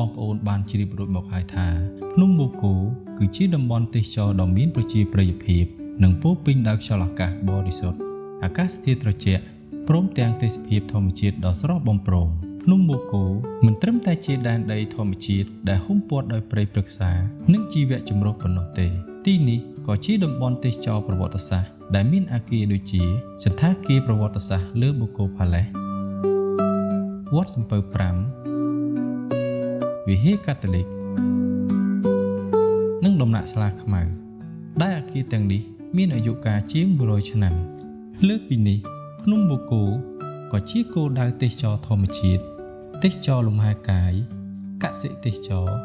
បងប្អូនបានជ្រាបរួចមកហើយថាភ្នំបូកគោគឺជាតំបន់ទេសចរណ៍ដ៏មានប្រជាប្រិយភាពនិងពោរពេញដោយខ្យល់អាកាសបរិសុទ្ធអាកាសធាតុត្រជាក់ព្រមទាំងទេសភាពធម្មជាតិដ៏ស្រស់បំព្រងភ្នំបូកគោមិនត្រឹមតែជាដែនដីធម្មជាតិដែលហ៊ុមព័ទ្ធដោយព្រៃព្រឹក្សានិងជីវៈចម្រុះប៉ុណ្ណោះទេ ទីនេះក៏ជាតំបន់ទេសចរណ៍ប្រវត្តិសាស្ត្រដែលមានអគារដូចជាសណ្ឋាគារប្រវត្តិសាស្ត្រលើបូកគោផាឡេសវត្តសំពៅ5វិហារកាតូលិកនិងដំណាក់ស្លាខ្មៅដែលអគារទាំងនេះមានអាយុកាលជាង100ឆ្នាំ លើសពីនេះភ្នំបូកគោក៏ជាគោលដៅទេសចរណ៍ធម្មជាតិទេសចរណ៍លំហែកាយកសិទេសចរណ៍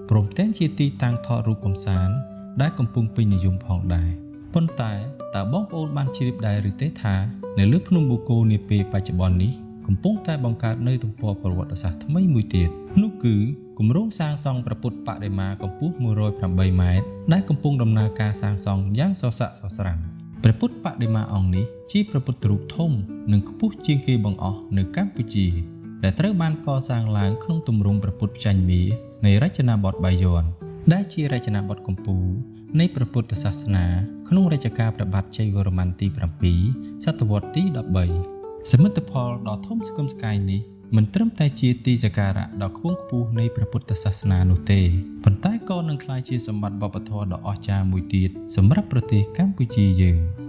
ព្រមទាំងជាទីតាំងថតរូបកម្សាន្តដែលកំពុងពេញនិយមផងដែរប៉ុន្តែតើបងប្អូនបានជ្រាបដែរឬទេថានៅលើភ្នំបូកគោនាពេលបច្ចុប្បន្ននេះកំពុងតែបង្កើតនៅទំព័រប្រវត្តិសាស្ត្រថ្មីមួយទៀតនោះគឺគម្រោងសាងសង់ព្រះពុទ្ធបដិមាកម្ពស់108ម៉ែត្រដែលកំពុងដំណើរការសាងសង់យ៉ាងសស្រាក់សស្រាំព្រះពុទ្ធបដិមាអង្គនេះជាព្រះពុទ្ធរូបធំនិងខ្ពស់ជាងគេបង្អស់នៅកម្ពុជា ដែលត្រូវបានកសាងឡើងក្នុងទម្រង់ព្រះពុទ្ធផ្ចាញ់មានៃរចនាបថបាយ័នដែលជារចនាបថកំពូលនៃព្រះពុទ្ធសាសនាក្នុងរជ្ជកាលព្រះបាទជ័យវរ្ម័នទី7សតវត្សទី13សមិទ្ធផលដ៏ធំស្កឹមស្កាយនេះមិនត្រឹមតែជាទីសក្ការៈដ៏ខ្ពង់ខ្ពស់នៃព្រះពុទ្ធសាសនានោះទេប៉ុន្តែក៏នឹងក្លាយជាសម្បត្តិវប្បធម៌ដ៏អស្ចារ្យមួយទៀតសម្រាប់ប្រទេសកម្ពុជាយើង។